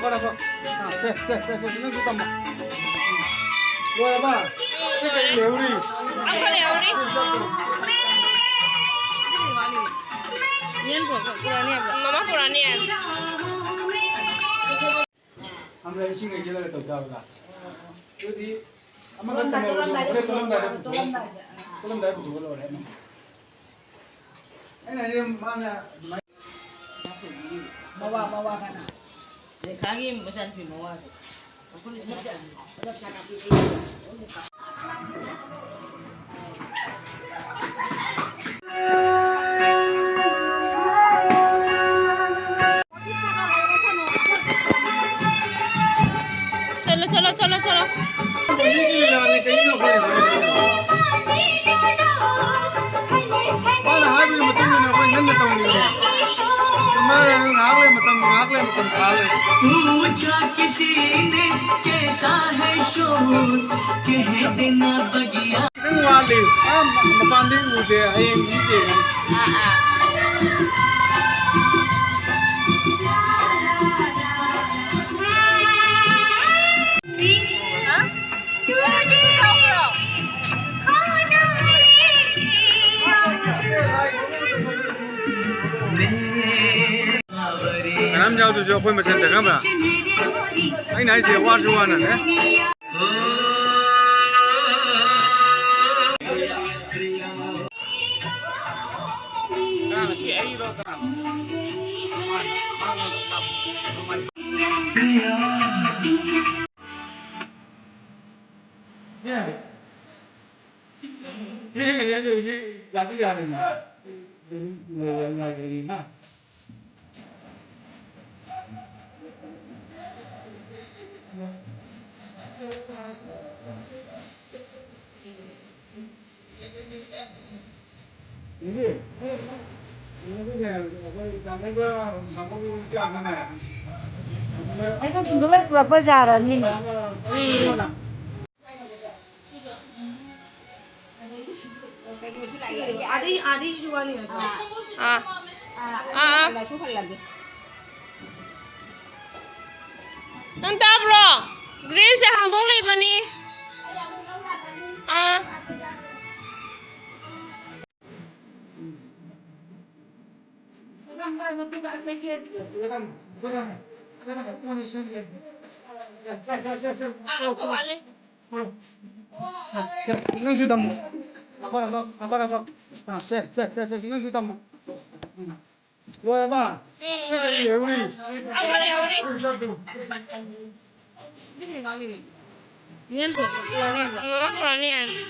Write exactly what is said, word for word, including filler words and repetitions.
ꯂꯣꯏꯔꯕ? ꯑꯥ, ꯁꯦ, ꯁꯦ, ꯁꯦ, ꯁꯦ, ꯅꯪꯁꯨ ꯇꯝꯃꯣ꯫ ꯂꯣꯏꯔꯕ? ꯁꯤ ꯀꯔꯤ ꯂꯩꯍꯧꯔꯤ? ꯑꯃꯈꯛ ꯂꯩꯍꯧꯔꯤ꯫ ꯌꯦꯟ ꯄꯨꯔꯛꯀ-, ꯄꯨꯔꯛꯑꯅꯤ ꯍꯥꯏꯕ꯭ꯔꯣ? ꯃꯃꯥ ꯄꯨꯔꯛꯑꯅꯤ ꯍꯥꯏꯕꯅꯤ꯫ ꯑꯝꯕ꯭ꯔ ꯏꯁꯤꯡ ꯍꯩꯖꯤꯜꯂꯒ ꯇꯧ ꯇꯥꯕ꯭ꯔꯥ? ꯑꯗꯨꯗꯤ ꯑꯃꯈꯛ ꯇꯧꯔꯝꯗꯥꯏꯗ ꯇꯧꯔꯝꯗꯥꯏꯗ ꯄꯨꯊꯣꯛꯑ-, ꯇꯧꯔꯝꯗꯥꯏꯗ ꯄꯨꯊꯣꯛꯑ ꯂꯣꯏꯔꯦ꯫ ꯑꯩꯅ ꯍꯥꯏꯗꯤ ꯃꯥꯅ ꯑꯗꯨꯃꯥꯏꯅ ꯃꯋꯥ, ꯃꯋꯥ ꯀꯅꯥ? ꯔꯦꯈꯥꯒꯤ ꯃꯆꯥꯅꯨꯄꯤ ꯃꯋꯥꯗꯣ꯫ ꯑꯩꯈꯣꯏꯅ ꯆꯠ-, ꯆꯠ-, ꯆꯠ-, ꯆꯠꯂꯣ, ꯆꯠꯂꯣ, ꯆꯠꯂꯣ, ꯆꯠꯂꯣ꯫ ꯃꯤꯒꯤ ꯂꯤꯂꯥꯅꯤ ꯀꯩꯅꯣ ꯑꯩꯈꯣꯏꯅ ꯍꯥꯏꯔꯤꯁꯦ? ꯃꯥꯅ ꯍꯥꯏꯕꯒꯤ ꯃꯇꯨꯡ ꯏꯟꯅ ꯑꯩꯈꯣꯏ ꯉꯟꯅ ꯇꯧꯅꯤꯡꯉꯦ꯫ ꯑꯗꯨ ꯃꯥꯅ ꯉꯥꯏꯍꯥꯛ ꯂꯩ ꯃꯇꯝ, ꯉꯥꯏꯍꯥꯛ ꯂꯩ ꯃꯇꯝ ꯊꯥ ꯂꯩ꯫ ꯈꯤꯇꯪ ꯋꯥꯠꯂꯤ꯫ ꯑꯥ, ꯃ-, ꯃꯄꯥꯟꯗꯤ ꯎꯗꯦ꯫ ꯍꯌꯦꯡꯗꯤ ꯌꯦꯡꯉꯅꯤ꯫ ꯑꯥ, ꯑꯥ꯫ ꯍꯥ? ꯀꯩꯅꯣ, ꯇꯤꯁꯨ ꯆꯥꯎꯕ꯭ꯔꯣ? ꯀꯅꯥꯝ ꯌꯥꯎꯗ꯭ꯔꯁꯨ ꯑꯩꯈꯣꯏ ꯃꯁꯦꯟꯗ ꯈꯪꯕ꯭ꯔꯥ? ꯑꯩꯅ ꯍꯥꯏꯁꯦ ꯋꯥꯁꯨ ꯋꯥꯅꯅꯦ꯫ ꯀꯅꯥꯅꯣ ꯁꯤ? ꯑꯩꯔꯣ? ꯀꯅꯥꯅꯣ? ꯁꯤ, ꯁꯤ, ꯁꯤ, ꯁꯤ ꯌꯥꯗꯤ ꯌꯥꯔꯦꯅꯦ꯫ ꯑꯩꯅ ꯁꯤꯡꯗꯣ ꯂꯣꯏ ꯄꯨꯔꯛꯄ ꯌꯥꯔꯅꯤꯅꯦ꯫ ꯑꯥꯗꯩ, ꯑꯥꯗꯩꯁꯨ ꯋꯥꯅꯤ ꯅꯠꯇ꯭ꯔꯣ? ꯑꯥ꯫ ꯑꯥ, ꯑꯥ꯫ ꯍꯜꯂꯁꯨ ꯍꯜꯂꯒꯦ꯫ ꯅꯪ ꯇꯥꯕ꯭ꯔꯣ? ꯒ꯭ꯔꯤꯜꯁꯦ ꯍꯥꯡꯗꯣꯛ ꯂꯩꯕꯅꯤ꯫ ꯑꯥ꯫ ꯅꯪꯁꯨ ꯇꯝꯃꯨ꯫ ꯅꯈꯣꯏ ꯅꯈꯣꯏ ꯅꯈꯣꯏ ꯅꯈꯣꯏ꯫ ꯑꯥ, ꯁꯦ, ꯁꯦ, ꯁꯦ, ꯁꯦ, ꯅꯪꯁꯨ ꯇꯝꯃꯨ꯫ ꯎꯝ꯫ ꯂꯣꯏꯔꯕ? ꯎꯝ꯫ ꯌꯧꯔꯤ꯫ ꯑꯃ ꯌꯧꯔꯤ꯫ ꯌꯦꯟ ꯊꯣꯡꯕ ꯄꯨꯔꯛꯑꯅꯤ ꯍꯥꯏꯕ꯫ ꯎꯝ, ꯄꯨꯔꯛꯑꯅꯤ ꯍꯥꯏꯕ꯫